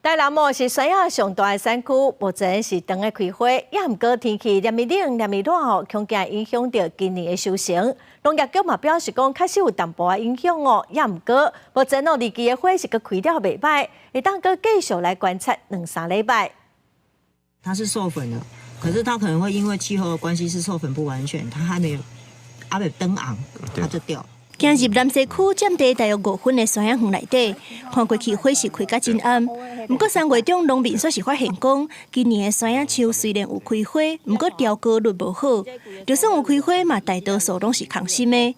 台南哦是山仔上大的產區，目前是當的開花，也毋過天氣連日冷連日熱哦，恐驚影響著今年的收成。農業局嘛表示講，確實有淡薄仔影響哦，也毋過目前哦二期的花是閣開了袂䆀，會當閣繼續來觀察兩三禮拜。它是授粉的，可是它可能會因為氣候的關係是授粉不完全，它還沒轉紅，它就掉。行入南勢區佔地大約5分的山仔園內底，看過去花是開甲真暗。毋過3月中農民煞是發現講，今年的山仔樹雖然有開花，毋過凋果率無好，就算有開花嘛，大多數攏是空心的。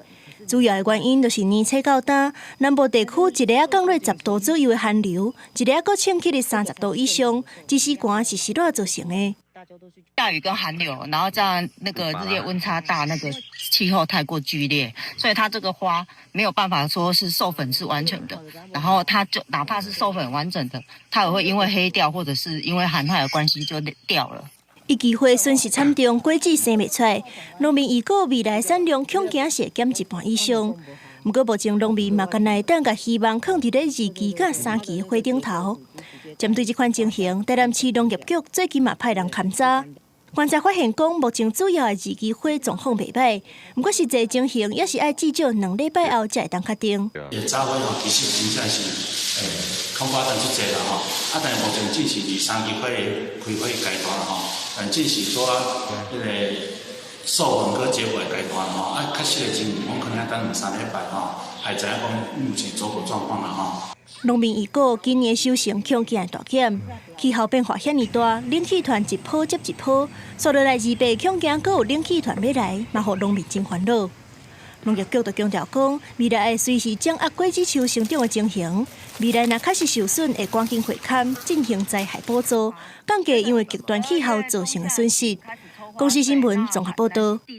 主要的原因就是年初到今，南部地區一日仔降落10度左右的寒流，一日仔閣升起咧30度以上，這時寒是濕熱造成的。下雨跟寒流，然後這樣那個日夜溫差大，那個氣候太過劇烈，所以它這個花沒有辦法說是授粉是完全的，然後它就哪怕是授粉完整的，它也會因為黑掉或者是因為寒害的關係就掉了。一期花損失慘重，果子生袂出來，農民預估未來產量恐驚是會減一半以上。毋過目前農民嘛，干焦會當共希望囥佇咧二期佮三期花頂頭。針對這款情形，台南市農業局最近嘛派人勘查，觀察發現講，目前主要的二期花狀況袂䆀，毋過實際情形也是愛至少2禮拜後才會當確定。早花吼，其實真正是空發展足濟啦吼，啊，但是目前只是二三期花的開花階段吼，但只是說彼個授粉閣結果的階段吼，啊，確實的情形，阮可能要等兩三禮拜吼，才知影講目前初步狀況啦吼。農民預估今年收成恐驚會大減，氣候變化遐爾大，冷氣團一波接一波，紲落來二八恐驚閣有冷氣團欲來，嘛予農民真煩惱。農業局就強調講，未來會隨時掌握果子樹成長的情形，未來若確實受損，會趕緊會勘進行災害補助，降低因為極端氣候造成的損失。公視新聞綜合報導。